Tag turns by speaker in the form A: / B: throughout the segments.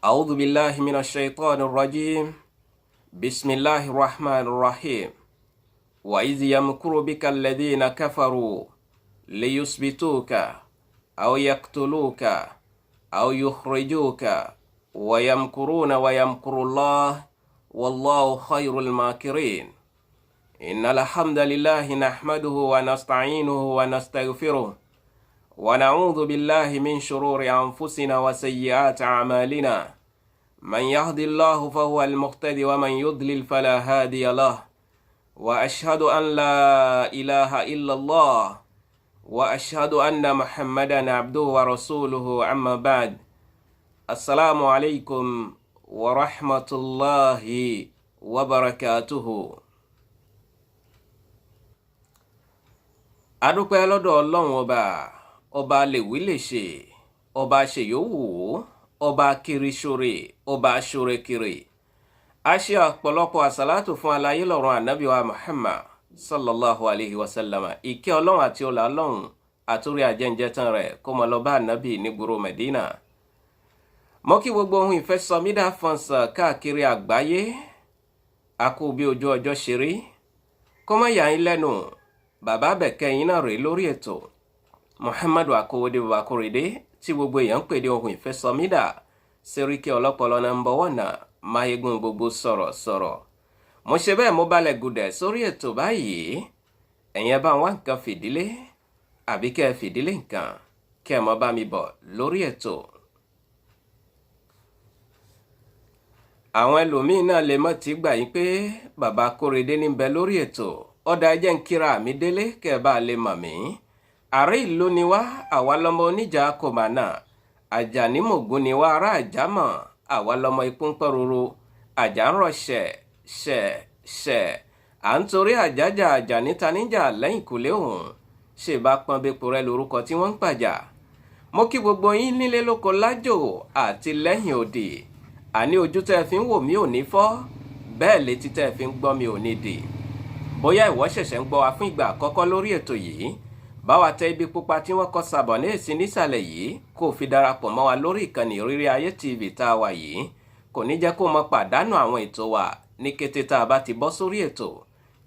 A: أعوذ بالله من الشيطان الرجيم. بسم الله الرحمن الرحيم. وإذ يمكر بك الذين كفروا ليثبتوك أو يقتلوك أو يخرجوك ويمكرون ويمكر الله والله خير الماكرين. إن الحمد لله نحمده ونستعينه ونستغفره ونعوذ بالله من شرور أنفسنا وسيئات أعمالنا. من يهد الله فهو المهتد ومن يضلل فلا هادي له. وأشهد أن لا إله إلا الله وأشهد أن محمدا عبده ورسوله. أما بعد، السلام عليكم ورحمة الله وبركاته. Adúpẹ́ lọ́dọ̀ Ọlọ́run Ọba, Ọba lèwí lè ṣe, Ọba ṣèyówù, Ọba kiri ṣore, Ọba ṣore kiri. A ṣe ọ̀pọ̀lọpọ̀ àsàlátù fún alayé lọ́run, Ànábì wa Muhammad sallallahu alayhi wa sallam. Ìkẹ́ Ọlọ́run àti ọlá Ọlọ́run àtúrí àjẹǹjẹtàn rẹ̀ kó mọ lọ bá Ànábì nígboro Medina. Mo kí gbogbo ohun ìfẹ́ sọmídà fọnsà káàkiri àgbáyé. A kú bí ojú ọjọ́ ṣe rí. Kó má yà yín lẹ́nu, bàbá bẹ̀kẹ́ yín náà rèé lórí ètò, Muhammadu Akowode Babakorede, tí gbogbo èèyàn ń pè ní ohun ìfẹ́ sọmídà, Sẹ́ríkì ọlọ́pọlọ number one, máyégún gbogbo sọ̀rọ̀ sọ̀rọ̀. Mo ṣe bẹ́ẹ̀, mo balẹ̀ gùdẹ̀ sórí ètò báyìí. Ẹ̀yin ẹ bá wá nǹkan fìdílé àbí kẹ́ ẹ fìdílé nǹkan, kẹ́ ẹ mọ́ bá mi bọ̀ lórí ètò. Àwọn ẹlòmíín náà lè mọ̀ tí gbà yín pé bàbá Kórèdé ní bẹ lórí ètò. Ọ̀dà, ẹjẹ́ ń kíra mi délé kẹ́ ẹ bá lè mọ̀ mí. Ààrẹ ìlú ni wá, àwa lọmọ oníjà kòmánà. Àjàní mògún ni wá, ará àjámọ̀. Àwa lọmọ ikú ń pẹ́ roro, àjà ń rọ̀ ṣẹ̀ ṣẹ̀ ṣẹ̀. À ń torí àjájà àjà níta níjà lẹ́yìn kùlé òun ṣe bá pọ́n bẹ́pọ̀ rẹ lórúkọ tí wọ́n ń pàjà. Mo kí gbogbo yín nílé lóko lájò àti lẹ́yìn òdì. Àní ojú tẹ́ ẹ fi ń wò mí ò ní fọ́, bẹ́ẹ̀ létí tẹ́ ẹ fi ń gbọ́ mi ò ní dì. Bóyá ìwọ ṣẹ̀ṣẹ̀ ń gbọ́ wa fún ìgbà àkọ́kọ́ lórí ètò yìí, bá wa tẹ ibi pupa tí wọ́n kọ sàbọ̀ ní èsì nísàlẹ̀ yìí, kó o fi darapọ̀ mọ́ wa lórí ìkànnì Ìrírí Ayé TV tá a wà yìí. Kò ní jẹ́ kó mọ pàdánù àwọn ètò wa ní kété tá a bá ti bọ́ sórí ètò.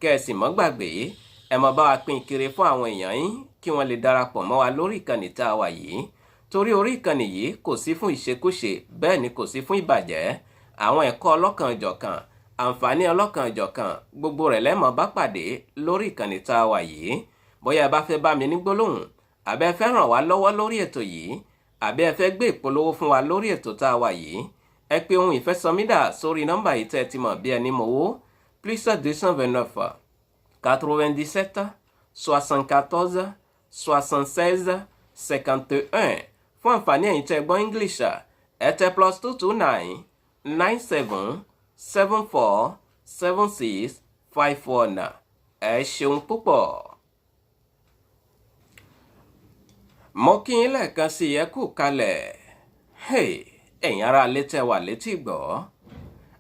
A: Kẹ́ ẹ sì mọ́ gbàgbé, ẹ mọ bá wa pín kiri fún àwọn èèyàn yín kí wọ́n lè darapọ̀ mọ́ wa lórí ìkànnì tá a wà yìí, torí orí ìkànnì yìí kò sí fún ìṣekúṣe, bẹ́ẹ̀ ni kò sí fún ìbàjẹ́. Àwọn ẹ̀kọ́ ọlọ́kan-ò-jọ̀kan, àǹfààní ọlọ́kan-ò-jọ̀kan, gbogbo rẹ̀ lẹ́mọ̀ bá pàdé lórí ìkànnì tá a wà yìí. Bóyá ẹ bá fẹ́ bá mi ní gbólóhùn, àbẹ́ fẹ́ ràn wá lọ́wọ́ lórí ètò yìí, àbẹ́ ẹ fẹ́ gbé ìpolówó fún wa lórí ètò tá a wà yìí, ẹ pé ohun ìfẹ́sọmídà sórí nọ́mbà yìí tẹ́ ẹ ti mọ̀ bí ẹni mọ̀wó: +229 97 74 76 51. Fún àǹfààní ẹ̀yin tẹ́ gbọ́ English, ẹ tẹ +229 97 74 76 51. Ẹ ṣeun púpọ̀. Mo kí yín lẹ́ẹ̀kan sí, ẹ kú kalẹ̀. Ẹ̀yin ará ilé tẹ́ wà létí gbọ́,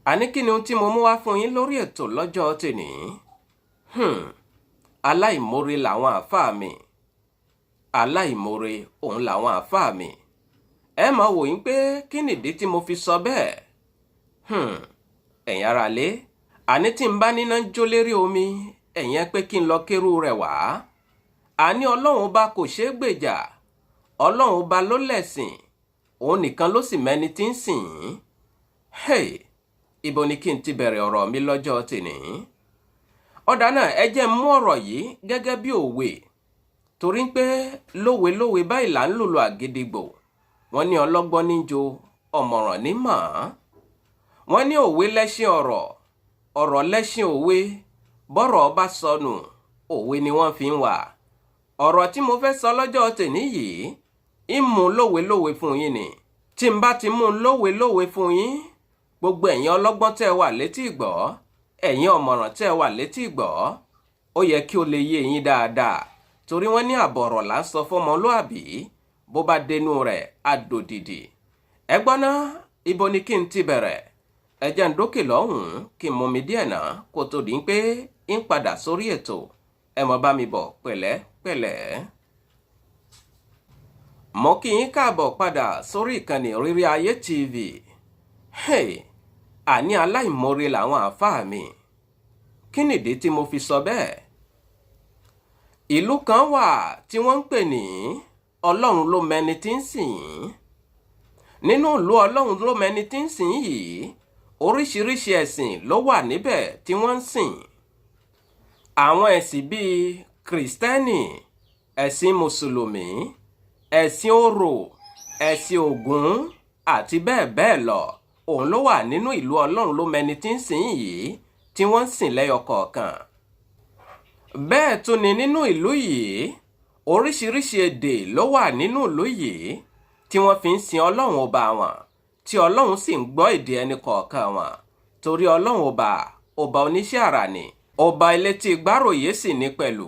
A: àní kí ni ohun tí mo mú wá fún yín lórí ètò lọ́jọ́ tèní? Aláìmoore làwọn àáfàá mi, aláìmoore òun làwọn àáfàá mi. Ẹ máa wò yín pé kí nìdí tí mo fi sọ bẹ́ẹ̀. Ẹ̀yin ará ilé, àní tí n bá níná jó lérí omi, ẹ̀yin ẹ pé kí n lọ kérú rẹ̀ wá. Àní Ọlọ́run bá kò ṣeé gbèjà. Ọlọ́run bá ló lẹ̀sìn, òun nìkan ló sì mẹ́ni tí ń sìn ín. Hey, ibo ni kí n ti bẹ̀rẹ̀ ọ̀rọ̀ mi lọ́jọ́ tèní? Ọ̀dà náà, ẹ jẹ́ mú ọ̀rọ̀ yìí gẹ́gẹ́ bí òwe, torí pé lówelówe báyìí là ń lùlù àgídìgbò. Wọ́n ní ọlọ́gbọ́n ní jo, ọ̀mọ̀ràn ní mọ̀ ọ́n. Wọ́n ní òwe lẹ́ṣin ọ̀rọ̀, ọ̀rọ̀ lẹ́ṣin òwe. Bọ́rọ̀ bá sọnù, òwe ni wọ́n fi ń wà. Ọ̀rọ̀ tí mo fẹ́ sọ lọ́jọ́ tèní yìí ń mú lówelówe fún yín ni. Tí n bá ti mú lówelówe fún yín, gbogbo ẹ̀yin ọlọ́gbọ́n tẹ́ wà létí ìgbọ́, ẹ̀yin ọ̀mọ̀ràn tẹ́ wà létí ìgbọ́, ó yẹ kí ó lè yé yín dáadáa, torí wọ́n ní àbọ̀rọ̀ là ń sọ fọ́mọlúàbí, bó bá dénú rẹ̀ á dòdìdì. Ẹ gbọ́ ná, ibo ni kí n ti bẹ̀rẹ̀? Ẹ jẹ́ n dókè lọ́hùn-ún kí n mú mi díẹ̀ náà kó tó di pé ń padà sórí ètò. Ẹ mọ̀ bá mi bọ̀ pẹ̀lẹ́pẹ̀lẹ́. Mo kí yín káàbọ̀ padà sórí ìkànnì Ìrírí Ayé TV. Hey, àní aláìmoore làwọn àáfàá mi. Kí nìdí tí mo fi sọ bẹ́ẹ̀? Ìlú kan wà tí wọ́n ń pè ní Ọlọ́run ló mẹni tí ń sìn. Nínú ìlú Ọlọ́run ló mẹni tí ń sìn yìí, oríṣiríṣi ẹ̀sìn ló wà níbẹ̀ tí wọ́n ń sìn. Àwọn ẹ̀sìn bíi Kìrìstẹ́nì, ẹ̀sìn Mùsùlùmí, ẹ̀sìn Orò, ẹ̀sìn Ògún àti bẹ́ẹ̀ bẹ́ẹ̀ lọ, òun ló wà nínú ìlú Ọlọ́run ló mẹni tí ń sìn yìí tí wọ́n ń sìn lẹ́yọ kọ̀ọ̀kan. Bẹ́ẹ̀ tún ni nínú ìlú yìí, oríṣiríṣi èdè ló wà nínú ìlú yìí tí wọ́n fi ń sin Ọlọ́run ọba wọn, tí Ọlọ́run sì ń gbọ́ èdè ẹnì kọ̀ọ̀kan wọn, torí Ọlọ́run ọba, ọba oníṣẹ́ àrà ni, ọba elétí gbáròyé sì ní pẹ̀lú.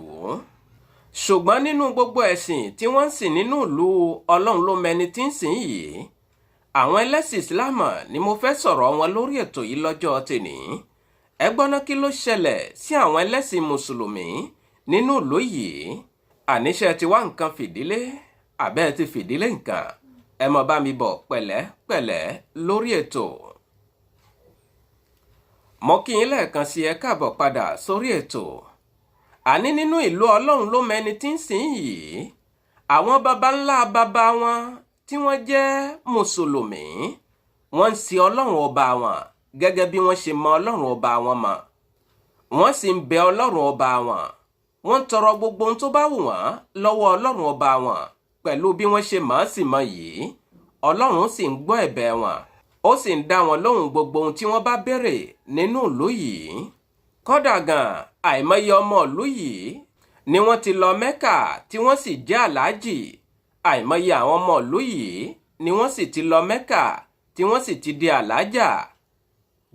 A: Ṣùgbọ́n nínú gbogbo ẹ̀sìn tí wọ́n ń sìn nínú ìlú Ọlọ́run ló mẹni tí ń sìn yìí, àwọn ẹlẹ́sìn Ìsìlámù ni mo fẹ́ sọ̀rọ̀ wọn lórí ètò yìí lọ́jọ́ tèní. Ẹ gbọ́ná, kí ló ṣẹlẹ̀ sí àwọn ẹlẹ́sìn Mùsùlùmí nínú ìlú yìí? Àníṣe ti wá nǹkan fìdílé, àbẹ́ ti fìdílé nǹkan? Ẹ mọ̀ bá mi bọ̀ pẹ̀lẹ́pẹ̀lẹ́ lórí ètò. Mo kí yín lẹ́ẹ̀kan sí, ẹ káàbọ̀ padà sórí ètò. Àní nínú ìlú Ọlọ́run ló mẹni tí ń sìn yìí, àwọn baba ńlá baba wọn tí wọ́n jẹ́ Mùsùlùmí, wọ́n ń sin Ọlọ́run ọba wọn gẹ́gẹ́ bí wọ́n ṣe mọ Ọlọ́run ọba wọn mọ̀. Wọ́n sì ń bẹ Ọlọ́run ọba wọn, wọ́n ń tọrọ gbogbo ohun tó bá wù wọ́n lọ́wọ́ Ọlọ́run ọba wọn pẹ̀lú bí wọ́n ṣe mọ̀ ọ́n sì mọ̀ yìí. Ọlọ́run sì ń gbọ́ ẹ̀bẹ̀ wọn, ó sì ń dá wọn lóhùn gbogbo ohun tí wọ́n bá béèrè nínú ìlú yìí. Kódà gan, àìmọye ọmọ ìlú yìí ni wọ́n ti lọ Mẹ́kà tí wọ́n sì jẹ́ aláàjì. Àìmọye àwọn ọmọ ìlú yìí ni wọ́n sì ti lọ Mẹ́kà tí wọ́n sì ti di aláàjà.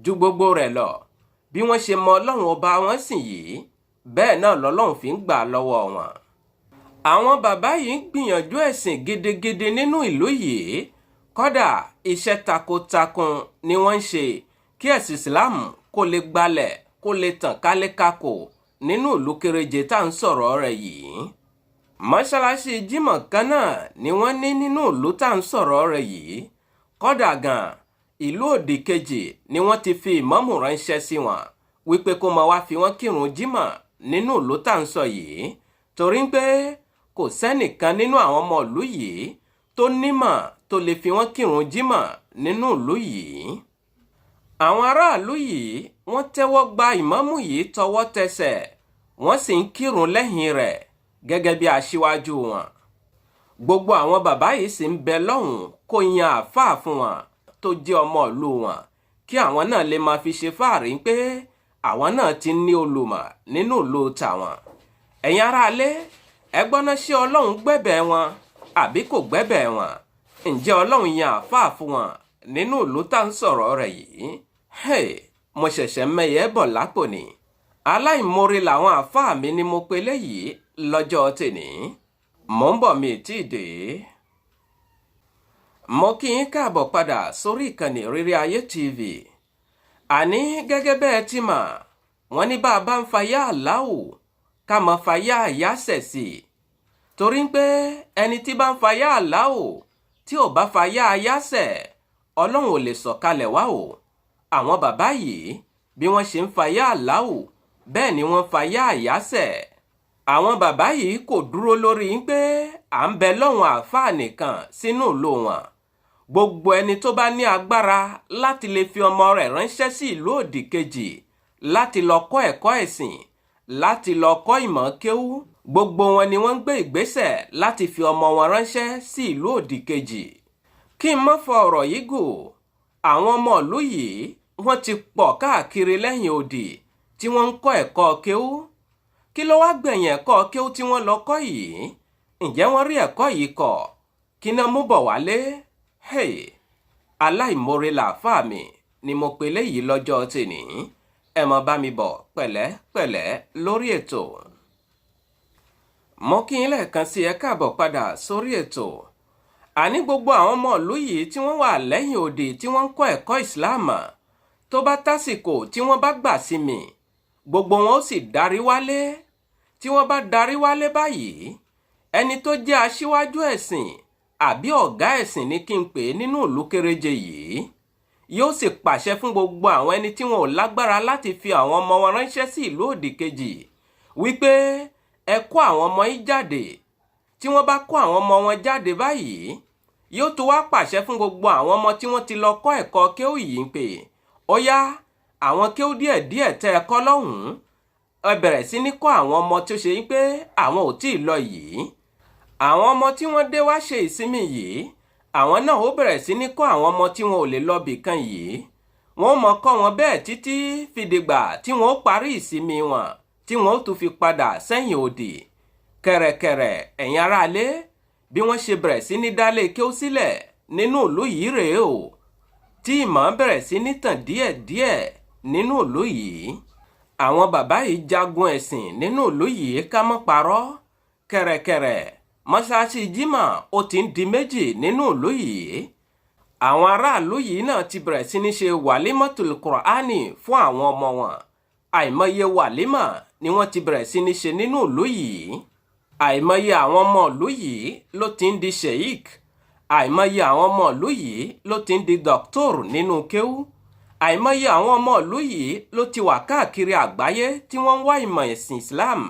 A: Ju gbogbo rẹ̀ lọ, bí wọ́n ṣe mọ Ọlọ́run ọba wọn sìn yìí, bẹ́ẹ̀ náà lọ́lọ́run fi ń gbà lọ́wọ́ wọn. Àwọn bàbá yìí ń gbìyànjú ẹ̀sìn gidigidi nínú ìlú yìí. Kódà, iṣẹ́ takuntakun ni wọ́n ń ṣe kí ẹ̀sìn Islam kó lè gbalẹ̀, kó lè tàn kálékáko nínú ìlú kéréje tá à ń sọ̀rọ̀ rẹ̀ yìí. Mọ́ṣáláṣí Jímọ̀ kan náà ni wọ́n ní nínú ìlú tá à ń sọ̀rọ̀ rẹ̀ yìí. Kódà gan, ìlú òdì kejì ni wọ́n ti fi ìmáàmù ránṣẹ́ sí wọn wípé kó máa wá fi wọ́n kírun Jímọ̀ nínú ìlú tá à ń sọ yìí, torí pé kò sẹ́nìkan nínú àwọn ọmọ ìlú yìí tó nímọ̀ tó lè fi wọ́n kírun Jímọ̀ nínú ìlú yìí. Àwọn aráàlú yìí, wọ́n tẹ́wọ́ gba ìmáàmù yìí tọwọ́ tẹsẹ̀, wọ́n sì ń kírun lẹ́yìn rẹ̀ gẹ́gẹ́ bí aṣíwájú wọn. Gbogbo àwọn bàbá yìí sì ń bẹ lọ́hùn kó yan àáfàá fún wọn tó jẹ́ ọmọ ìlú wọn, kí àwọn náà lè máa fi ṣe fáàrí pé àwọn náà ti ní olùmọ̀ nínú ìlú tàwọn. Ẹ̀yin aráalé, ẹ gbọ́ná, ṣé Ọlọ́run gbẹ̀bẹ̀ wọn àbí kò gbẹ̀bẹ̀ wọn? Ǹjẹ́ Ọlọ́run yan àáfàá fún wọn nínú ìlú tá ń sọ̀rọ̀ rẹ̀ yìí? Hey, mo ṣẹ̀ṣẹ̀ mẹ́yẹ bọ̀ lápò ni. Aláìmoore làwọn àáfàá mi ni mo pe léyìí lọ́jọ́ tèní. Mò ń bọ̀, mi tí ì dé. Mo kí yín káàbọ̀ padà sórí ìkànnì Rírí Ayé TV. Àní gẹ́gẹ́ bẹ́ẹ̀ ti mọ̀, wọ́n ní bá a bá ń fa yá àláwù, ká mọ̀ fa yá àyásẹ̀ sí i, torí pé ẹni tí bá ń fa yá àláwù tí ò bá fa yá àyásẹ̀, Ọlọ́run ò lè sọ̀kalẹ̀ wá o. Àwọn bàbá yìí, bí wọ́n ṣe ń fa yá àláwù, bẹ́ẹ̀ ni wọ́n fa yá àyásẹ̀. Àwọn bàbá yìí kò dúró lórí pé à ń bẹ lọ́hùn àáfàá nìkan sínú ìlú wọn. Gbogbo ẹni tó bá ní agbára láti lè fi ọmọ rẹ̀ ránṣẹ́ sí ìlú òdì kejì láti lọ kọ́ ẹ̀kọ́ ẹ̀sìn, láti lọ kọ́ ìmọ̀ kéwú, gbogbo wọn ni wọ́n ń gbé ìgbésẹ̀ láti fi ọmọ wọn ránṣẹ́ sí ìlú òdì kejì. Kí n má fọ ọ̀rọ̀ yìí gùn, àwọn ọmọ ìlú yìí, wọ́n ti pọ̀ káàkiri lẹ́yìn odi tí wọ́n ń kọ́ ẹ̀kọ́ kéwú. Kí ló wá gbẹ̀yìn ẹ̀kọ́ kéwú tí wọ́n lọ kọ́ yìí? Ǹjẹ́ wọ́n rí ẹ̀kọ́ yìí kọ́? Kí náà mú bọ̀ wálé? Hey, aláìmoore làáfàá mi ni mo pe léyìí lọ́jọ́ tèní. Ẹ mọ bá mi bọ̀ pẹ̀lẹ́pẹ̀lẹ́ lórí ètò. Mo kí yín lẹ́ẹ̀kan sí, ẹ káàbọ̀ padà sórí ètò. Àní gbogbo àwọn ọmọ ìlú yìí tí wọ́n wà lẹ́yìn odi tí wọ́n ń kọ́ ẹ̀kọ́ Ìsìláàmù, tó bá tásìkò tí wọ́n bá gbà sí mi, gbogbo wọn ó sì darí wálé. Tí wọ́n bá darí wálé báyìí, ẹni tó jẹ́ aṣíwájú ẹ̀sìn àbí ọ̀gá ẹ̀sìn ní kí n pè é nínú ìlú kéréje yìí. Yóò sì pàṣẹ fún gbogbo àwọn ẹni tí wọn ò lágbára láti fi àwọn ọmọ wọn ránṣẹ́ sí ìlú òdì kejì wípé ẹ kó àwọn ọmọ yín jáde. Tí wọ́n bá kó àwọn ọmọ wọn jáde báyìí, yóò tún wá pàṣẹ fún gbogbo àwọn ọmọ tí wọ́n ti lọ kọ́ ẹ̀kọ́ kéwù yìí pé ó yá, àwọn kéwù díẹ̀díẹ̀ tẹ́ ẹ kọ́ lọ́hùn-ún, ẹ bẹ̀rẹ̀ sí ní kọ́ àwọn ọmọ tó ṣe pé àwọn ò tí ì lọ yìí. Àwọn ọmọ tí wọ́n dé wá ṣe ìsinmi yìí, àwọn náà ó bẹ̀rẹ̀ sí ní kọ́ àwọn ọmọ tí wọn ò lè lọ bìkan yìí. Wọ́n mọ̀ kọ́ wọn bẹ́ẹ̀ títí fìdìgbà tí wọ́n ó parí ìsinmi wọn, tí wọ́n ó tún fi padà sẹ́yìn òdì kẹ̀rẹ̀kẹ̀rẹ̀. Ẹ̀yin aráalé, bí wọ́n ṣe bẹ̀rẹ̀ sí ní dálé kéwú sílẹ̀ nínú ìlú yìí rèé o, tí ìmọ̀ bẹ̀rẹ̀ sí ní tàn díẹ̀díẹ̀ nínú ìlú yìí. Àwọn bàbá yìí jagun ẹ̀sìn nínú ìlú yìí, ká mọ́ parọ́. Kẹ̀rẹ̀kẹ̀rẹ̀, mọ́ṣáláṣí Jímọ̀ ó ti ń di méjì nínú ìlú yìí. Àwọn aráàlú yìí náà ti bẹ̀rẹ̀ sí ní ṣe wàlímọ̀tòl kùránì fún àwọn ọmọ wọn. Àìmọye wàlímọ̀ ni wọ́n ti bẹ̀rẹ̀ sí ní ṣe nínú ìlú yìí. Àìmọye àwọn ọmọ ìlú yìí ló ti ń di sheik. Àìmọye àwọn ọmọ ìlú yìí ló ti ń di doctor nínú kéwú. Àìmọye àwọn ọmọ ìlú yìí ló ti wà káàkiri àgbáyé tí wọ́n ń wá ìmọ̀ ẹ̀sìn Islam.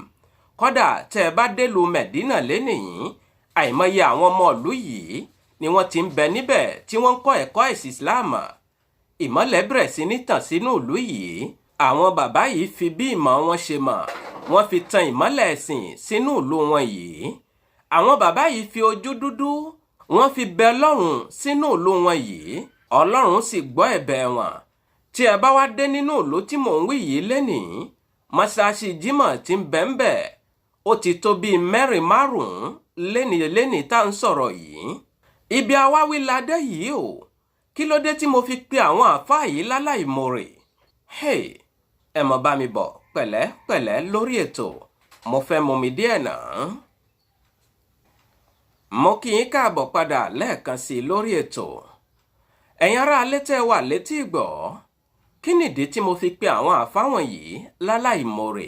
A: Kódà tẹ́ ẹ bá délùú Mẹ̀dínà lénìí, àìmọye àwọn ọmọ ìlú yìí ni wọ́n ti ń bẹ níbẹ̀ tí wọ́n ń kọ́ ẹ̀kọ́ ẹ̀sìn Islam. Ìmọ̀lẹ̀ bẹ̀rẹ̀ sí ní tàn sínú ìlú yìí. Àwọn bàbá yìí fi bí ìmọ̀ wọn ṣe mọ̀, wọ́n fi tan ìmọ̀lẹ̀ ẹ̀sìn sínú ìlú wọn yìí. Àwọn bàbá yìí fi ojú dúdú, wọ́n fi bẹ Ọlọ́run sínú ìlú wọn yìí. Ọlọ́run sì gbọ́ ẹ̀bẹ̀ wọn. Tí ẹ bá wá dé nínú ìlú tí mò ń wí yìí lénìí, mọ́ṣáláṣí Jímọ̀ tí ń bẹ ń bẹ̀, ó ti tó bíi mẹ́rin márùn-ún lénìí lénìí tá à ń sọ̀rọ̀ yìí. Ibi awáwí la dé yìí o. Kí ló dé tí mo fi pe àwọn àáfàá yìí láláìmoore? Hey, ẹ mọ̀ bá mi bọ̀ pẹ̀lẹ́pẹ̀lẹ́ lórí ètò. Mo fẹ́ mú mi díẹ̀ náà. Mo kí yín káàbọ̀ padà lẹ́ẹ̀kan sí i lórí ètò. Ẹ̀yin ará alẹ́ tẹ́ wà létí ìgbọ́, kí nìdí tí mo fi pe àwọn àáfàá wọ̀nyí láláìmoore?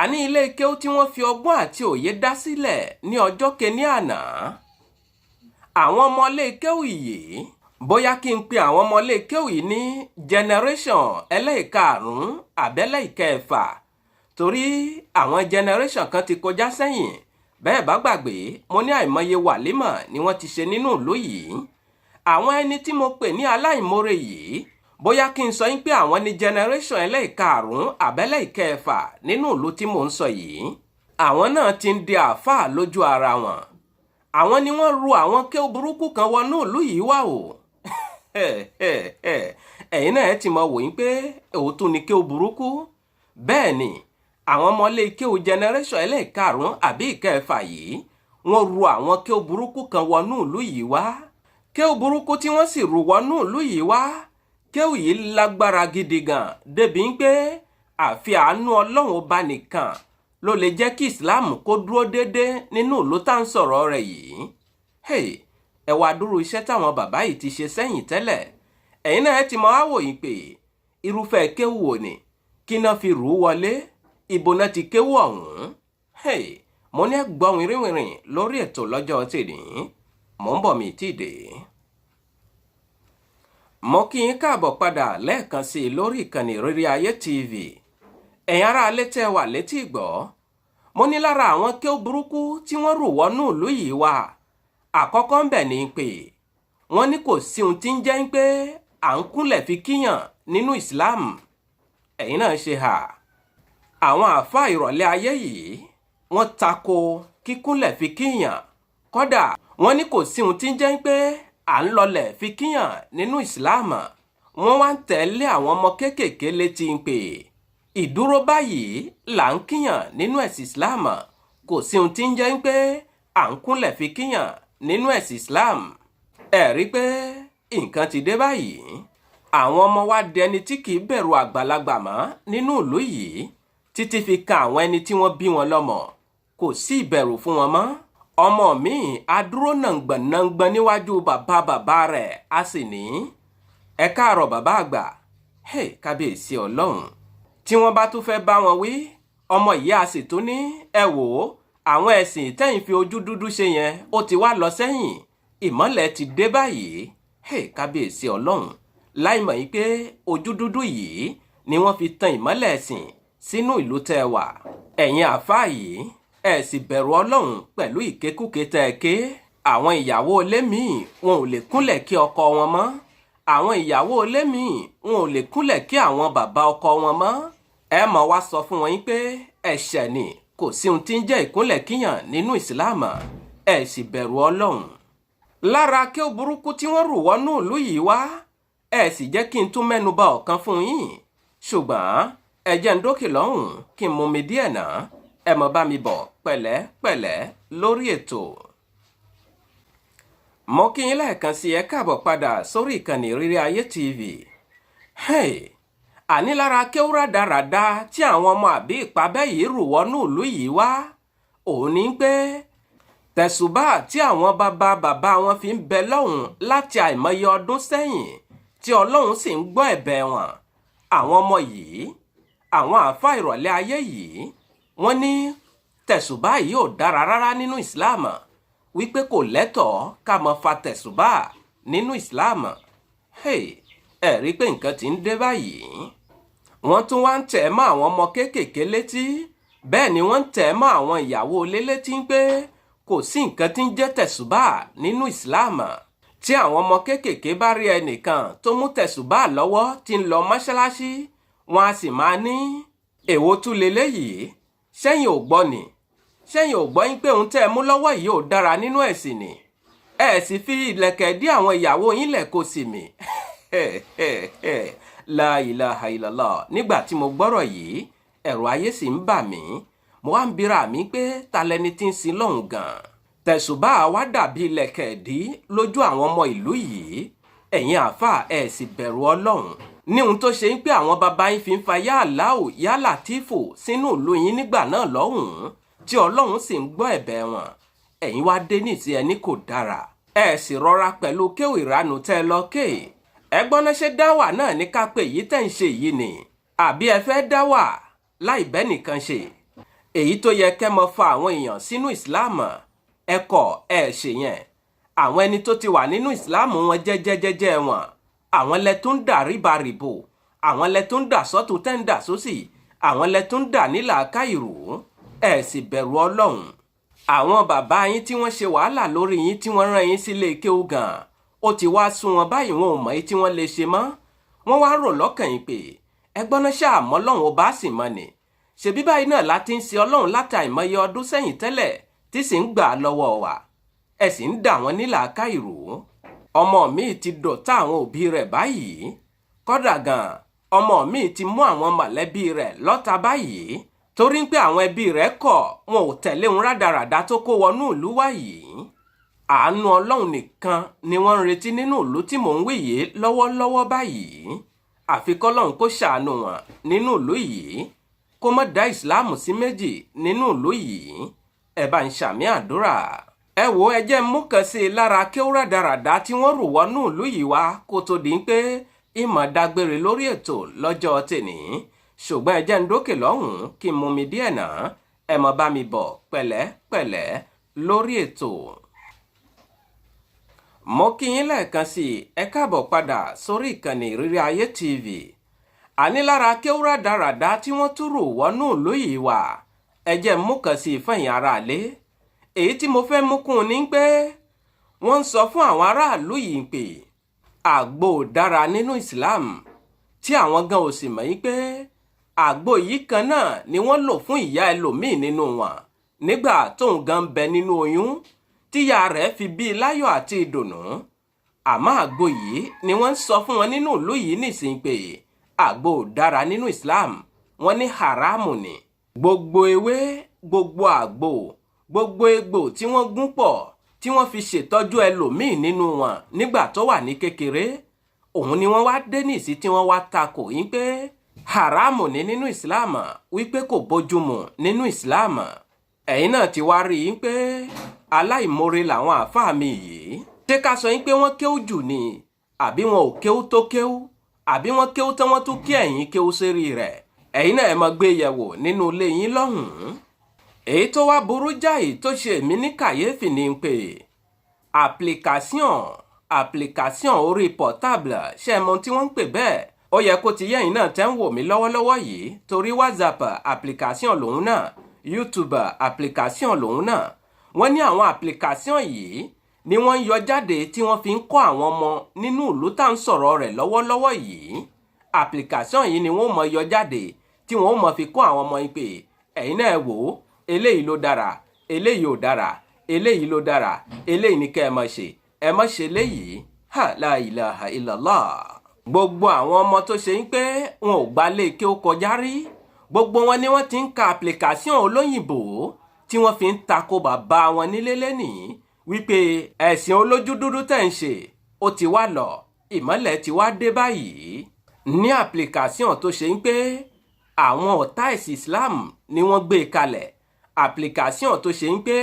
A: Àní ilé kéwú tí wọ́n fi ọgbọ́n àti òye dá sílẹ̀ ní ọjọ́ kìíní àná. Àwọn ọmọ ilé kéwú yìí, bóyá kí n pe àwọn ọmọ ilé kéwú yìí ní generation ẹlẹ́ẹ̀karùn-ún àbẹ́lẹ́ẹ̀kẹfà, torí àwọn generation kan ti kọjá sẹ́yìn. Bẹ́ẹ̀ bá gbàgbé, mo ní àìmọye wàlímọ̀ ni wọ́n ti ṣe nínú ìlú yìí. Àwọn ẹni tí mo pè ní aláìmoore yìí, bóyá kí n sọ yín pé àwọn ní generation ẹlẹ́ẹ̀karùn-ún àbẹ́lẹ́ẹ̀kẹfà nínú ìlú tí mò ń sọ yìí. Àwọn náà ti ń di àáfàá lójú ara wọn. Àwọn ni wọ́n ru àwọn kéwú burúkú kan wọnú ìlú yìí wá o. Ẹ̀yin náà ẹ ti mọ̀ wò yín pé òótọ́ ni kéwú burúkú. Bẹ́ẹ̀ ni àwọn ọmọlé kéwú generation ẹlẹ́ẹ̀karùn-ún àbí ìkẹfà yìí, wọ́n ru àwọn kéwú burúkú kan wọnú ìlú yìí wá. Kéwú burúkú tí wọ́n sì rù wọnú ìlú yìí wá, kéwú yìí lágbára gidi gan, débi ń pé àfi àánú Ọlọ́run ọba nìkan ló lè jẹ́ kí Islam kó dúró déédé nínú ìlú tá à ń sọ̀rọ̀ rẹ̀ yìí. Hey, ẹ wá dúró iṣẹ́ táwọn bàbá yìí ti ṣe sẹ́yìn tẹ́lẹ̀. Ẹ̀yin náà ẹ ti mọ àwò yìí pé irúfẹ́ kéwú wo ni, kí náà fi rù ú wọlé, ibo náà ti kéwú ọ̀hún? Hey, mo ní ẹ gbọ́ wìrìwìrì lórí ètò lọ́jọ́ tèmi. Mò ń bọ̀, mi tí ì dé. Mo kí yín káàbọ̀ padà lẹ́ẹ̀kan sí i lórí ìkànnì Ìrírí Ayé TV. Ẹ̀yin ará alẹ́ tẹ́ wà létí ìgbọ́, mo ní lára àwọn kéwú burúkú tí wọ́n rù wọnú ìlú yìí wá, àkọ́kọ́ ń bẹ̀ ni pé wọ́n ní kò sí ohun tí ń jẹ́ pé à ń kúnlẹ̀ fi kíyàn nínú Islam. Ẹ̀yin náà ṣe hà. Àwọn àáfàá ìrọ̀lẹ́ ayé yìí, wọ́n tako kíkúnlẹ̀ fi kíyàn. Kódà wọ́n ní kò sí ohun tí ń jẹ́ pé à ń lọlẹ̀ fi kíyàn nínú Islam. Wọ́n wá ń tẹ̀lé àwọn ọmọ kéékèèké létí ń pè ìdúró báyìí là ń kíyàn nínú ẹ̀sìn Islam, kò sí ohun tí ń jẹ́ pé à ń kúnlẹ̀ fi kíyàn nínú ẹ̀sìn Islam. Ẹ rí pé nǹkan ti dé báyìí. Àwọn ọmọ wa dẹni tí kì í bẹ̀rù àgbàlagbà mọ́ nínú ìlú yìí, títí fi ka àwọn ẹni tí wọ́n bí wọn lọ́mọ. Kò sí ìbẹ̀rù fún wọn mọ́. Ọmọ mi adúró nàngbọ̀n níwájú bàbá bàbá rẹ̀, a sì ní ẹ káàárọ̀ bàbá àgbà. Hey, kábíyèsí Ọlọ́run! Tí wọ́n bá tún fẹ́ bá wọn wí, ọmọ yìí a sì tún ní ẹ wò ó, àwọn ẹ̀sìn tẹ́yìn fi ojú dúdú ṣe yẹn, ó ti wá lọ sẹ́yìn, ìmọ́lẹ̀ ti dé báyìí. Hey, kábíyèsí Ọlọ́run! Láì mọ̀ yín pé ojú dúdú yìí ni wọ́n fi tan ìmọ́lẹ̀ ẹ̀sìn sínú ìlú tẹ́ ẹ wà. Ẹ̀yin àáfàá yìí, ẹ sì bẹ̀rù Ọlọ́run pẹ̀lú ìkékúké tẹ́ ẹ ké. Àwọn ìyàwó ilé míì, wọn ò lè kúnlẹ̀ kí ọkọ wọn mọ́. Àwọn ìyàwó ilé míì, wọn ò lè kúnlẹ̀ kí àwọn bàbá ọkọ wọn mọ́. Ẹ mọ̀ wá sọ fún wọn yín pé ẹ̀ṣẹ̀ ni, kò sí ohun tí ń jẹ́ ìkúnlẹ̀ kíyàn nínú Ìsìláàmù. Ẹ sì bẹ̀rù Ọlọ́run. Lára kí ó burúkú tí wọ́n rù wọnú ìlú yìí wá, ẹ sì jẹ́ kí n tún mẹ́nu bà ọ̀kan fún yín, ṣùgbọ́n ẹ jẹ́ ń dókè lọ́hùn kí n mú mi díẹ̀ náà. Ẹ mọ̀ bá mi bọ̀ pẹ̀lẹ́pẹ̀lẹ́ lórí ètò. Mo kí yín lẹ́ẹ̀kan sí, ẹ káàbọ̀ padà sórí ìkànnì Ìrírí Ayé TV. Hey, àní lára kéwú rádaràda tí àwọn ọmọ àbí ìpabẹ́ yìí rù wọnú ìlú yìí wá, òun ní pé tẹ̀sùbá tí àwọn bàbá bàbá wọn fi ń bẹ lọ́hùn láti àìmọye ọdún sẹ́yìn, tí Ọlọ́run sì ń gbọ́ ẹ̀bẹ̀ wọn, àwọn ọmọ yìí, àwọn àáfàá ìrọ̀lẹ́ ayé yìí, wọ́n ní tẹ̀sùbá yìí ò dára rárá nínú Islam, wípé kò lẹ́tọ̀ọ́ ká mọ fa tẹ̀sùbá nínú Islam. Hey, ẹ rí pé nǹkan ti ń dé báyìí. Wọ́n tún wá ń tẹ̀ mọ́ àwọn ọmọ kéékèèké létí, bẹ́ẹ̀ ni wọ́n ń tẹ̀ mọ́ àwọn ìyàwó ilé létí pé kò sí nǹkan tí ń jẹ́ tẹ̀sùbá nínú Islam. Tí àwọn ọmọ kéékèèké bá rí ẹnìkan tó mú tẹ̀sùbá lọ́wọ́ tí ń lọ mọ́ṣáláṣí, wọn a sì máa ní, "Èwo tún leléyìí? Sẹ́yìn ò gbọ́ ni? Sẹ́yìn ò gbọ́ yín pé ohun tẹ́ ẹ mú lọ́wọ́ yìí ò dára nínú ẹ̀sìn ni? Ẹ sì fi ìlẹ̀kẹ̀ dí àwọn ìyàwó yín lẹ̀ kó sì mì." La ilaha illallah! Nígbà tí mo gbọ́rọ̀ yìí, ẹ̀rù ayé sì ń bà mí. Mo wá ń bira mi pé ta lẹni tí ń sin lọ́hùn gan? Tẹ̀sùbá wa dàbí ìlẹ̀kẹ̀ dí lójú àwọn ọmọ ìlú yìí. Ẹ̀yin àáfàá, ẹ̀ sì bẹ̀rù Ọlọ́run ní ohun tó ṣe ń pé àwọn baba yín fi ń fa yá Aláò, yá Látìfù sínú ìlú yín nígbà náà lọ́hùn-ún, tí Ọlọ́run sì ń gbọ́ ẹ̀bẹ̀ wọn. Ẹ̀yin wá dé nìsí, ẹni kò dára. Ẹ sì rọra pẹ̀lú kéwì ìranù tẹ́ ẹ lọ ké. Ẹ gbọ́ná, ṣe dáwà náà ní ká pé èyí tẹ́ ń ṣe yìí ni, àbí ẹ fẹ́ dáwà láì bẹ́ nìkan ṣe? Èyí tó yẹ kẹ́ mọ fa àwọn èèyàn sínú Ìsìláàmù, ẹ kọ̀, ẹ ṣe yẹn. Àwọn ẹni tó ti wà nínú Ìsìláàmù wọn jẹ́jẹ́jẹ́jẹ́ wọn, àwọn lẹ tó ń dà ríbarìbò, àwọn lẹ tó ń dà sọ́tún, tẹ́ ń dà sósì, àwọn lẹ tó ń dà nílàákàìrò. Ẹ sì bẹ̀rù Ọlọ́run. Àwọn bàbá yín tí wọ́n ṣe wàhálà lórí yín, tí wọ́n rán yín sílé kéwú gan, ó ti wá sún wọn báyìí. Wọn ò mọ̀ èyí tí wọ́n lè ṣe mọ́. Wọ́n wá rò lọ́kàn yín pé ẹgbọ́n náà ṣáà mọ́ Ọlọ́run ó bá sì mọ́ ni. Ṣebí báyìí náà láti ń ṣe Ọlọ́run láti àìmọye ọdún sẹ́yìn tẹ́lẹ̀, tí sì ń gbà á lọ́wọ́ wa. Ẹ sì ń dà wọ́n nílàákàìrò. Ọmọ mi ti dọ̀tá àwọn òbí rẹ̀ báyìí. Kódà gan, ọmọ mi ti mú àwọn mọ̀lẹ́bí rẹ̀ lọ́ta báyìí, torí pé àwọn ẹbí rẹ̀ kọ̀, wọn ò tẹ̀lé òun rádaràda tó kó wọnú ìlú wá yìí. Àánú Ọlọ́run nìkan ni wọ́n ń retí nínú ìlú tí mò ń wí yìí lọ́wọ́lọ́wọ́ báyìí. Àfi kọ́lọ́run kó ṣàánú wọn nínú ìlú yìí, kó má dá Ìsìláàmù sí méjì nínú ìlú yìí. Ẹ bá ń ṣàmì àdúrà. Ẹ wo, ẹ jẹ́ mú kan sí i lára kí ó rádaràda tí wọ́n rù wọnú ìlú yìí wá, kó tó di pé ìmọ̀ dágbére lórí ètò lọ́jọ́ tèní. Ṣùgbọ́n ẹ jẹ́ ń dókè lọ́hùn-ún kí n mú mi díẹ̀ náà. Ẹ mọ̀ bá mi bọ̀ pẹ̀lẹ́pẹ̀lẹ́ lórí ètò. Mo kí yín lẹ́ẹ̀kan sí i, ẹ káàbọ̀ padà sórí ìkànnì Ìrírí Ayé TV. Àní lára kéwú rádaràda tí wọ́n tún rò wọnú ìlú yìí wà, ẹ jẹ́ mú kan sí i fẹ̀yìn aráalé. Èyí tí mo fẹ́ mú kún un ní pé wọ́n ń sọ fún àwọn aráàlú yìí pé àgbo ò dára nínú Islam, tí àwọn gan ò sì mọ̀ yín pé àgbo yìí kan náà ni wọ́n lò fún ìyá ẹlòmíì nínú wọn nígbà tóun gan bẹ nínú oyún, tíyá rẹ̀ fi bí láyọ̀ àti ìdùnnú. Àmọ́ àgbo yìí ni wọ́n ń sọ fún wọn nínú ìlú yìí nísìnyí pé àgbo ò dára nínú Islam, wọ́n ní haramu ni. Gbogbo ewé, gbogbo àgbo, gbogbo egbò tí wọ́n gún pọ̀, tí wọ́n fi ṣètọ́jú ẹlòmíì nínú wọn nígbà tó wà ní kékeré, òun ni wọ́n wá dé nìsí tí wọ́n wá takò yín pé haramu ni nínú Islam, wípé kò bójúmu nínú Islam. Ẹ̀yin náà ti wá rí i pé aláìmoore làwọn àáfàá mi yìí. Ṣé ká sọ yín pé wọ́n kéwú jù ni, àbí wọn ò kéwú tó kéwú, àbí wọ́n kéwú tán, wọ́n tún kí ẹ̀yin kéwú sérí rẹ̀? Ẹ̀yin náà ẹ máa gbé yẹ̀wò nínú ilé yín lọ́hùn-ún. Èyí tó wá burú jáì, tó ṣe èmi ní kàyéfì ni pé application Application orí portable, ṣé ẹ mọ ohun tí wọ́n ń pè bẹ́ẹ̀? Ó yẹ kó ti yẹ́yìn náà tẹ́ ń wò mí lọ́wọ́lọ́wọ́ yìí, torí WhatsApp application lòun náà, YouTube application lòun náà. Wọ́n ní àwọn application yìí ni wọ́n ń yọ jáde tí wọ́n fi ń kọ́ àwọn ọmọ nínú ìlú tá à ń sọ̀rọ̀ rẹ̀ lọ́wọ́lọ́wọ́ yìí. Application yìí ni wọ́n mọ̀ yọ jáde tí wọ́n mọ̀ fi kọ́ àwọn ọmọ yìí pé ẹ̀yin náà wò ó, eléyìí ló dára, eléyìí ò dára, eléyìí ló dára, eléyìí ni kẹ́ ẹ má ṣe, ẹ má ṣe léyìí. Ha, la ilaha illallah. Gbogbo àwọn ọmọ tó ṣe ń pé wọn ò gbalé kí ó kọjá rí, gbogbo wọn ni wọ́n ti ń ka application olóyìnbó tí wọ́n fi ń tako bàbá wọn nílé lẹ́nìí wípé ẹ̀sìn olójú dúdú tẹ̀ ń ṣe ó ti wá lọ, ìmọ́lẹ̀ ti wá dé báyìí. Ní application tó ṣe ń pé àwọn ọ̀tá ẹ̀sìn Islam ni wọ́n gbé kalẹ̀, application tó ṣe ń pé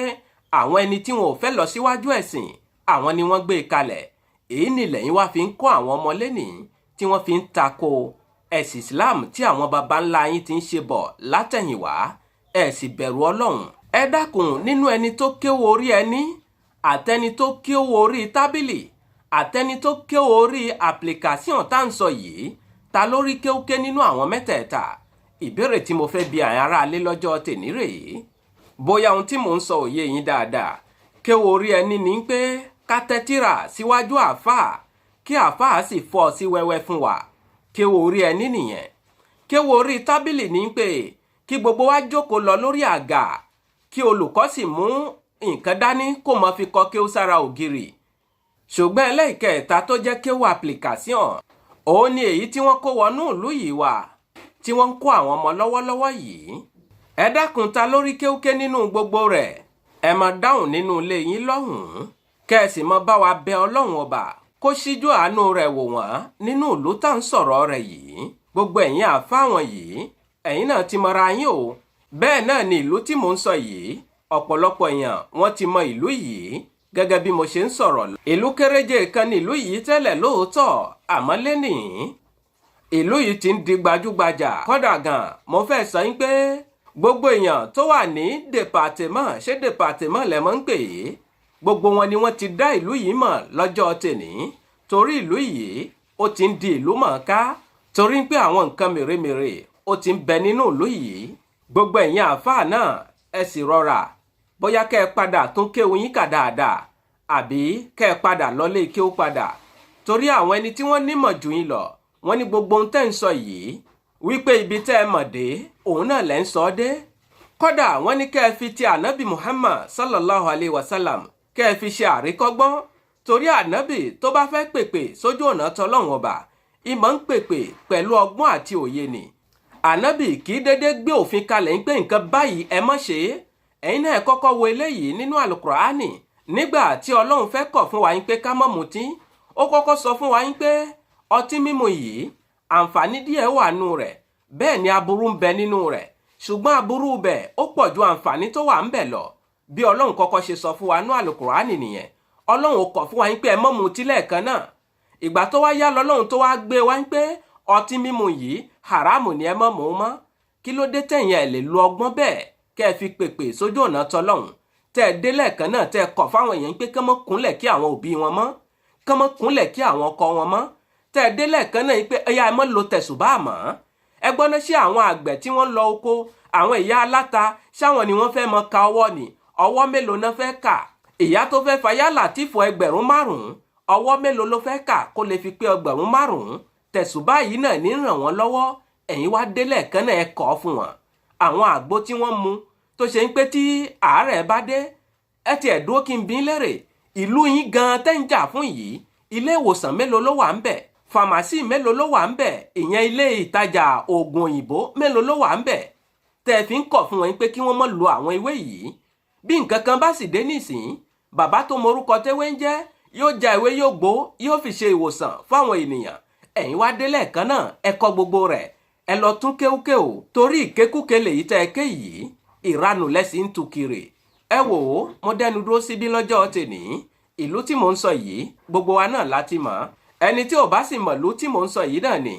A: àwọn ẹni tí wọn ò fẹ́ lọ síwájú ẹ̀sìn, àwọn ni wọ́n gbé kalẹ̀. Èyí ni lẹ́yìn wá fi ń kọ́ àwọn ọmọ lẹ́nìí tí wọ́n fi ń tako ẹ̀sìn Islam tí àwọn baba ńlá yín ti ń ṣe bọ̀ látẹ̀yìnwá. Ẹ sì bẹ̀rù Ọlọ́run. Ẹ dákun, nínú ẹni tó kéwò orí ẹni, àtẹni tó kéwò orí tábìlì, àtẹni tó kéwò orí application tá à ń sọ yìí, ta ló rí kéwúké nínú àwọn mẹ́tẹ̀ẹ̀ta? Ìbéèrè tí mo fẹ́ bi àwọn aráalé lọ́jọ́ tèní rèé. Bóyá ohun tí mò ń sọ òye yín dáadáa. Kéwò orí ẹni ní pé ká tẹ́tírà síwájú àáfàá, kí àáfàá sì fọ́ ọ sí wẹ́wẹ́ fún wa. Kéwò orí ẹni nìyẹn. Kéwò orí tábìlì ní pé kí gbogbo wa jókòó lọ lórí àga, kí olùkọ́ sì mú nǹkan dání kó mọ fi kọ kéwú sára ògiri. Ṣùgbọ́n ẹlẹ́ìkẹta tó jẹ́ kéwú application, òun ni èyí tí wọ́n kó wọnú ìlú yìí wá, tí wọ́n ń kó àwọn ọmọ lọ́wọ́lọ́wọ́ yìí. Ẹ dákun, ta lórí kéwúké nínú gbogbo rẹ̀? Ẹ máa dáhùn nínú ilé yín lọ́hùn-ún, kẹ́ ẹ sì mọ bá wa bẹ Ọlọ́run Ọba kó ṣíjú àánú rẹ̀ wò wọ́n nínú ìlú tá à ń sọ̀rọ̀ rẹ̀ yìí. Gbogbo ẹ̀yin àfáwọn yìí, ẹ̀yin náà ti mọra yín o. Bẹ́ẹ̀ náà ni ìlú tí mò ń sọ yìí, ọ̀pọ̀lọpọ̀ èèyàn wọ́n ti mọ ìlú yìí gẹ́gẹ́ bí mo ṣe ń sọ̀rọ̀. Ìlú kéréje kan ní ìlú yìí tẹ́lẹ̀ lóòótọ́, àmọ́ lénìí ìlú yìí ti ń di gbajúgbajà. Kódà gan, mo fẹ́ sọ yín pé gbogbo èèyàn tó wà ní département, ṣé département lẹ mọ́ ń pè é, gbogbo wọn ni wọ́n ti dá ìlú yìí mọ̀ lọ́jọ́ tèní, torí ìlú yìí ó ti ń di ìlú mọ̀ọ́ká, torí pé àwọn nǹkan mèremère ó ti ń bẹ nínú ìlú yìí. Gbogbo ẹ̀yin àáfàá náà, ẹ sì rọra, bóyá kẹ́ ẹ padà tún kéwu yín kà dáadáa, àbí kẹ́ ẹ padà lọlé kéwú padà, torí àwọn ẹni tí wọ́n nímọ̀ jù yín lọ, wọ́n ní gbogbo ohun tẹ́ ń sọ yìí, wípé ibi tẹ́ ẹ mọ̀ dé, òun náà lẹ́ ń sọ ọ́ dé. Kódà wọ́n ní kẹ́ ẹ fi ti Ànábì Muhammad sallallahu alayhi wa sallam, kẹ́ ẹ fi ṣe àríkọ́gbọ́n, torí Ànábì tó bá fẹ́ pèpè sójú ọ̀nà tọlọ́run Ọba, ìmọ̀ ń pèpè pẹ̀lú ọgbọ́n àti òye ni. Ànábì kì í dédé gbé òfin kalẹ̀ ń pé nǹkan báyìí ẹ má ṣe é. Ẹ̀yin náà kọ́kọ́ wo eléyìí nínú Àlùkùránì. Nígbà tí Ọlọ́run fẹ́ kọ̀ fún wa yín pé ká má mutí, ó kọ́kọ́ sọ fún wa yín pé ọtí mímu yìí, àǹfààní díẹ̀ wà nù rẹ̀, bẹ́ẹ̀ ni aburú ń bẹ nínú rẹ̀, ṣùgbọ́n aburú bẹ̀ ó pọ̀ ju àǹfààní tó wà ń bẹ lọ. Bí Ọlọ́run kọ́kọ́ ṣe sọ fún wa nú Àlùkùránì nìyẹn. Ọlọ́run ò kọ̀ fún wa yín pé ẹ má mutí lẹ́ẹ̀kan náà. Ìgbà tó wá yá lọ́lọ́run tó wá gbé wa yín pé ọtí mímu yìí, haramu ni, ẹ má mú mọ́. Kí ló dé tẹ̀yìn ẹ̀ lè lo ọgbọ́n bẹ́ẹ̀ kẹ́ ẹ fi pèpè sójú ọ̀nà tọlọ́run, tẹ́ ẹ dé lẹ́ẹ̀kan náà, tẹ́ ẹ kọ̀ fáwọn èèyàn pé kán mọ́ kúnlẹ̀ kí àwọn òbí wọn mọ́, kán mọ́ kúnlẹ̀ kí àwọn ọkọ wọn mọ́, tẹ́ ẹ dé lẹ́ẹ̀kan náà pé ẹ̀yà ẹ mọ́ lo tẹ̀sùbá mọ́? Ẹ gbọ́ná, ṣé àwọn àgbẹ̀ tí wọ́n lọ oko, àwọn ìyá aláta, ṣáwọn ni wọ́n fẹ́ mọ ka ọwọ́ ni? Ọwọ́ mélòó náà fẹ́ kà? Ìyá tó fẹ́ fàyà látìfọ̀ 5,000, ọwọ́ mélòó ló fẹ́ kà kó lè fi pé 5,000? Tẹ̀sùbá yìí náà ní ràn wọ́n lọ́wọ́. Ẹ̀yin wá délẹ̀ kan náà, ẹ kọ́ fún wọn àwọn àgbo tí wọ́n mu tó ṣe ń pé tí àárẹ̀ bá dé. Ẹ tiẹ̀ dúró kí n bí lérè, ìlú yín gan tẹ́ ń jà fún yìí, ilé ìwòsàn mélòó ló wà ń bẹ̀? Pharmacy mélòó ló wà ń bẹ̀? Ìyẹn ilé ìtajà oògùn òyìnbó mélòó ló wà ń bẹ̀ tẹ́ ẹ fi ń kọ̀ fún wọn pé kí wọ́n má lo àwọn ewé yìí? Bí nǹkan kan bá sì dé nísìn, bàbá tó morúkọ tẹ́wé ń jẹ́ yóò ja ìwé, yóò gbó, yóò fi ṣe ìwòsàn fáwọn ènìyàn. Ẹ̀yin wá délẹ̀ kan náà, ẹ kọ́ gbogbo rẹ̀, ẹ lọ tún kéwúkéwù, torí ìkékúké lèyí tẹ́ ẹ ké yìí, ìranù lẹ́sìn ń tu kiri. Ẹ wò ó, mo dẹnu dúró síbí lọ́jọ́ tèní. Ìlú tí mò ń sọ yìí, gbogbo wa náà láti mọ̀. Ẹni tí ò bá sì mọ̀ ìlú tí mò ń sọ yìí náà ni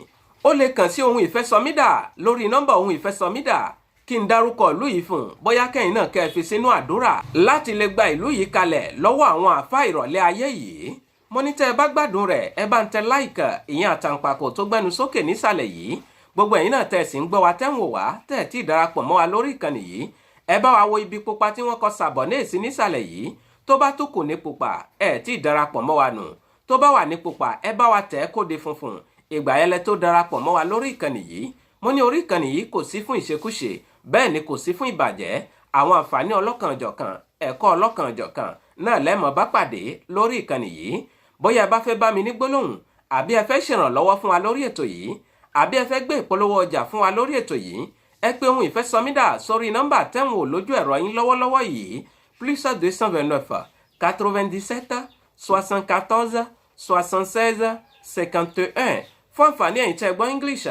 A: ó lè kàn sí Ohun Ìfẹ́sọmídà lórí nọ́mbà Ohun Ìfẹ́sọmídà, kí n dárúkọ ìlú yìí fún, bóyá kẹ́yìn náà kẹ́ ẹ fi sínú àdúrà láti lè gba ìlú yìí kalẹ̀ lọ́wọ́ àwọn àfa ìrọ̀lẹ́ ayé yìí. Mo ní tẹ́ ẹ bá gbádùn rẹ̀, ẹ bá ń tẹ like, ìyẹn àtàǹpàkò tó gbẹnu sókè nísàlẹ̀ yìí. Gbogbo ẹ̀yin náà tẹ́ ẹ sì ń gbọ́ wa, tẹ́ ń wò wá, tẹ́ ẹ tí ì darapọ̀ mọ́ wa lórí ìkànnì yìí, ẹ bá wa wo ibi pupa tí wọ́n kọ s'abonner sí nísàlẹ̀ yìí. Tó bá tún kù ní pupa, ẹ tí ì darapọ̀ mọ́ wa nù. Tó bá wà ní pupa, ẹ bá wa tẹ̀ ẹ́ kó di funfun. Ìgbà yẹn lẹ tó darapọ̀ mọ́ wa lórí ìkànnì yìí. Mo ní orí ìkànnì yìí kò sí fún ìṣekúṣe, bẹ́ẹ̀ ni kò sí fún ìbàjẹ́. Àwọn àǹfààní ọlọ́kanòjọ̀kan, ẹ̀kọ́ ọlọ́kanòjọ̀kan náà lẹ́mọ̀ bá pàdé lórí ìkànnì yìí. Bóyá ẹ bá fẹ́ bá mi ní gbólóhùn, àbí ẹ fẹ́ ṣèrànlọ́wọ́ fún wa lórí ètò yìí, àbí ẹ fẹ́ gbé ìpolówó ọjà fún wa lórí ètò yìí, ẹ pé ohun ìfẹ́sọmídà sórí nọ́mbà tẹ́wọ̀n lójú ẹ̀rọ yín lọ́wọ́lọ́wọ́ yìí: +229 97 74 76 51. Fún àǹfààní ẹ̀yin tẹ́ gbọ́ English,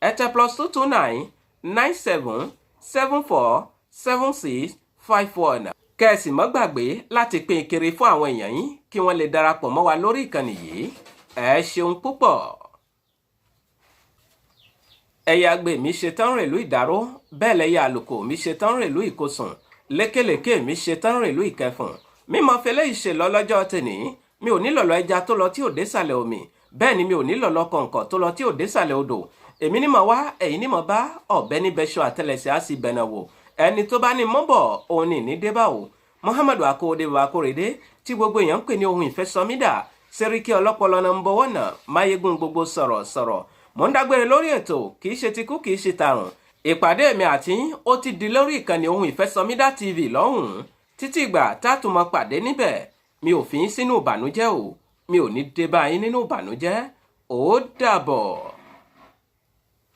A: ẹ tẹ +229 97 74 76 51. Kẹ́ ẹ sì mọ́ gbàgbé láti pín in kiri fún àwọn èèyàn yín kí wọ́n lè darapọ̀ mọ́ wa lórí ìkànnì yìí. Ẹ ṣeun púpọ̀. Ẹyẹ agbe mi ṣe tán rèlú Ìdáró, bẹ́ẹ̀ lẹ́yẹ àlùkò mi ṣe tán rèlú Ìkosùn, lékèlékè mi ṣe tán rèlú Ìkẹfùn. Mímọ fẹlẹ́ ìṣe lọ lọ́jọ́ tèní. Mi ò nílọ̀lọ́ ẹja tó lọ tí ò désàlẹ̀ omi, bẹ́ẹ̀ ni mi ò nílọ̀lọ́ kọ̀ǹkọ̀ tó lọ tí ò désàlẹ̀ odò. Èmi ní mọ̀ wá, ẹ̀yin ní mọ̀ bá. Ọ̀bẹ níbẹ̀ ṣọ àtẹlẹsẹ̀ á sì bẹ̀nà wò. Ẹni tó bá ní mọ́bọ̀ òun ní ní débà o. Muhammadu Akóredé Akóredé tí gbogbo èèyàn ń pè ní ohun ìfẹ́sọmídà, sẹ́ríkì ọlọ́pọlọ number one, máyégún gbogbo sọ̀rọ̀ sọ̀rọ̀. Mò ń dágbére lórí ètò. Kì í ṣe tikú, kì í ṣe tàrùn. Ìpàdé mi àti yín ó ti di lórí ìkànnì Ohun Ìfẹ́sọmídà TV lọ́hùn-ún. Títí ìgbà tá a tún mọ pàdé níbẹ̀, mi ò fi yín sínú ìbànújẹ́ o. Mi ò ní dé bá yín nínú ìbànújẹ́. Ó dàbọ̀.